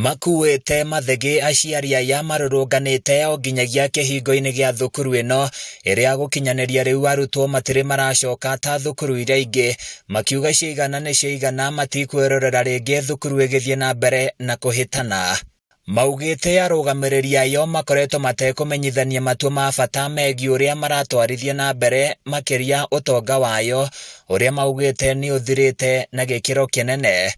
Makuĩte mathĩgĩ aciari aya marũrũnganĩte o nginyagia kĩhingo-inĩ gĩa thukuru ĩno ĩrĩa gũkinyanĩria rĩu arutwo matirĩ maracoka ta thukuru iria ingĩ, makiuga ciaigana nĩ ciaigana matikwĩrorera rĩngĩ thukuru ĩgĩthiĩ na mbere na kũhĩtana. Maugĩte arũgamĩrĩri ayo makoretwo matekũmenyithania matua ma bata megiĩ ũrĩa maratwarithia na mbere makĩria ũtonga wayo ũrĩa maugĩte nĩ ũthirĩte na gĩkĩro kĩnene.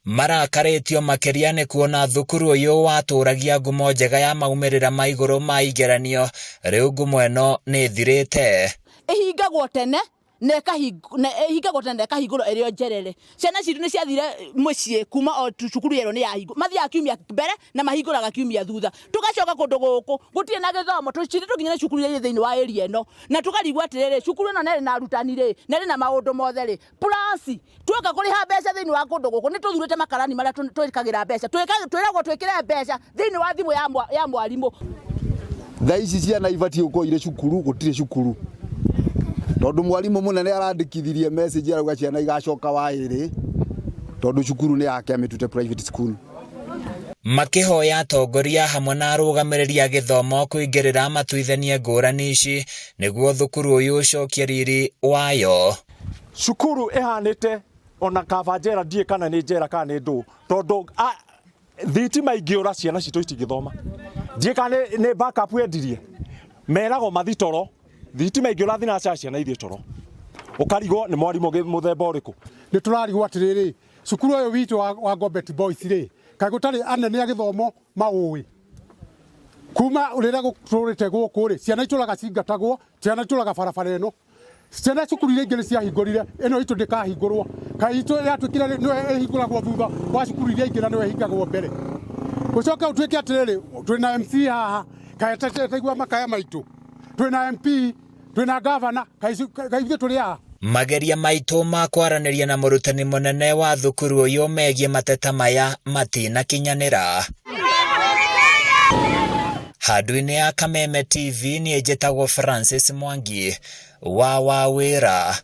Marakarĩtio makĩria nĩ kuona thukuru ũyũ watũragia ngumo njega ya maumĩrĩra ma igũrũ ma igeranio, rĩu ngumo ĩno nĩ ĩthirĩte. Ĩhingagwo tene na ĩhingagwo tene na ĩkahingũrwo ĩrĩ o njerere. Ciana citũ nĩ ciathire mũciĩ kuma o cukuru yerwo nĩ yahingwo. Mathiaga kiumia mbere na mahingũraga kiumia thutha. Tũgacoka kũndũ gũkũ gũtirĩ na gĩthomo, tũcirĩ tũkinyĩre cukuru iria irĩ thĩinĩ wa area ĩno na tũkarigwo atĩrĩrĩ, cukuru ĩno na ĩrĩ na arutani rĩ, na ĩrĩ na maũndũ mothe rĩ, plus tuoka kũrĩha mbeca thĩinĩ wa kũndũ gũkũ nĩ tũthurĩte makarani marĩa twĩkagĩra mbeca, twĩragwo twĩkĩre mbeca thĩinĩ wa thimũ ya mwarimũ. Thaa ici ciana ibatiĩ gũkorwo irĩ cukuru, gũtirĩ cukuru. Tondũ mwarimũ mũnene arandĩkithirie message arauga ciana igacoka waĩrĩ tondũ cukuru nĩ yake amĩtuĩte private school. Makĩhoya atongoria hamwe na arũgamĩrĩri a gĩthomo kũingĩrĩra matuithanie ngũrani ici nĩguo thukuru ũyũ ũcokie riri wayo. Cukuru ĩhanĩte ona kaba njera ndiĩ kana nĩ njera kana nĩ ndũ tondũ thitima ingĩũra ciana citũ itingĩthoma. Ndiĩ kana nĩ backup yendirie meragwo mathi toro thitima ingĩũra thinacara ciana ithiĩ toro ũkarigwo nĩ mwarimũ mũthemba ũrĩkũ. Nĩ tũrarigwo atĩrĩrĩ, cukuru ũyũ witũ wa Ngobeti Boys rĩ, kaĩ gũtarĩ anene a gĩthomo maũĩ? Kuma rĩrĩa gũtũrĩte gũkũ rĩ, ciana itũraga cingatagwo, ciana itũraga barabara ĩno. Ciana cukuru iria ingĩ nĩ ciahingũrire, ĩno itũ ndĩkahingũrwo. Kaĩ itũ yatuĩkire nĩyo ĩhingũragwo thutha wa cukuru iria ingĩ na nĩyo ĩhingagwo mbere. Gũcoke gũtuĩke atĩrĩrĩ, twĩna MC haha, kaĩ ataigua makaya maitũ? Twĩna MP, twĩna gavana, kaĩ ithuĩ tũrĩ a? Mageria maitũ ma kwaranĩria na mũrutani mũnene wa thukuru ũyũ megiĩ mateta maya matinakinyanĩra. Handũ-inĩ ya Kameme TV niĩ njĩtagwo Francis Mwangi wa Wawĩra.